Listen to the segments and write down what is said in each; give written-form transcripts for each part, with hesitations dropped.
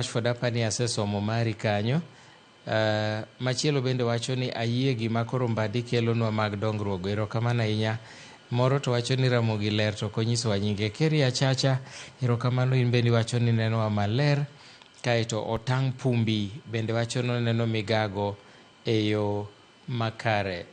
Rashford apani asesomo mari kanyo. Machielo bende wacho ni ayie gima koro Mbadi kelonwa mag dongruok. Erokamano ahinya. Moro to wacho ni Ramogi ler to ok onyisowa nyinge. Keri Achacha, erokamano in bende iwacho ni nenowa maler. Kaeto Otang' Pumbi bende wacho ni oneno migago e yo makare.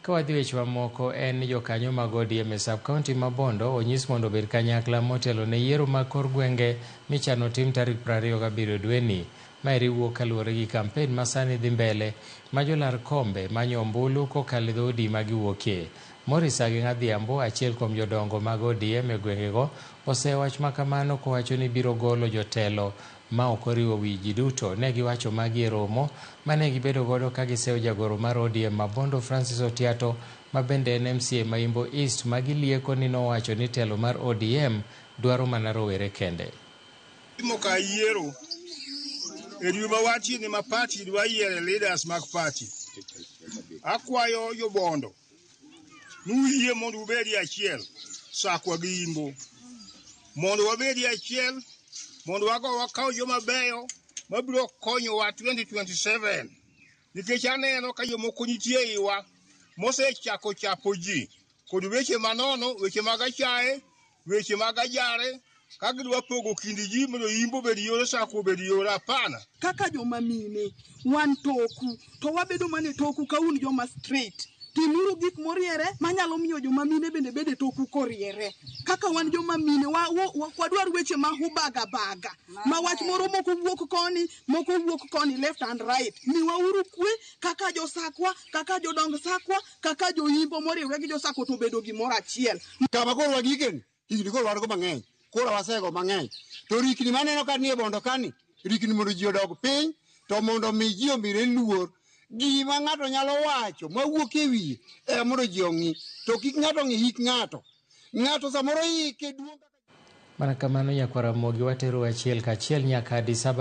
Ka wadhi weche mamoko en ni jokanyo mag ODM e sub county ma Bondo onyis mondo obed kanyakla motelo ne yiero mag kor gwenge michano tim tarik 27 dweni. Maeri wuok kaluwore gi kampen ma sani dhi mbele ma jolar kombe manyo ombulu kokalo e dhoudi ma giwuokie. Morris Ageng'a Adhiambo, achiel kuom jodongo mag ODM e gwengego, osewach ma kamano kowacho ni biro golo jotelo ma ok oriwo wi ji duto. Ne giwacho magi e romo mane gibedo godo ka giseyo jagoro mar ODM ma Bondo Francis Otiato ma bende en MCA ma Imbo East ma gilieko ni nowacho ni telo mar ODM dwaro mana rowere kende. Timo ka yiero e dwe ma wantie ni ma party dwa yiere leaders mag party. Akwayo jobondo nuyie mondo ubedi achiel Sakwa gi Imbo. Mondo wabedi achiel mondo wago wakaw joma beyo mabiro konyowa 2027 nikech aneno ka jomoko nitie iwa mosechako chapo ji kod weche manono, weche mag achaye, weche mag ajare ka gidwa pogo kind ji mondo Imbo obed yore, Sakwa obed yore. Hapana. Kaka joma mine wan toku to wabedo mana e toku ka un joma straight timuru gik moriere manyalo miyo joma mine bende bedo e toku koriere kaka wan joma mine wadwar weche ma hubaga baga ma wach moro moko wuok koni moko wuok koni left and right miwauru kwe kaka josakwa kaka jodong sakwa kaka joimbo moriwre gi josakwa to obedo gimoro achiel. Kama koro wagikeni, higni koro wan go mang'eny, koro wasego mang'eny. To rikni maneno ka nie bondo kani, rikni mondo ji odog piny, to mondo mi ji omire luor. Gima ng'ato nyalo wacho mawuok e wiye ema mondo ji ong'i, to kik ng'ato ng'i hik ng'ato. Ng'ato samoro hike duong' Mana kamano nyakwar Ramogi watero achiel kachiel nyaka Addis Ababa.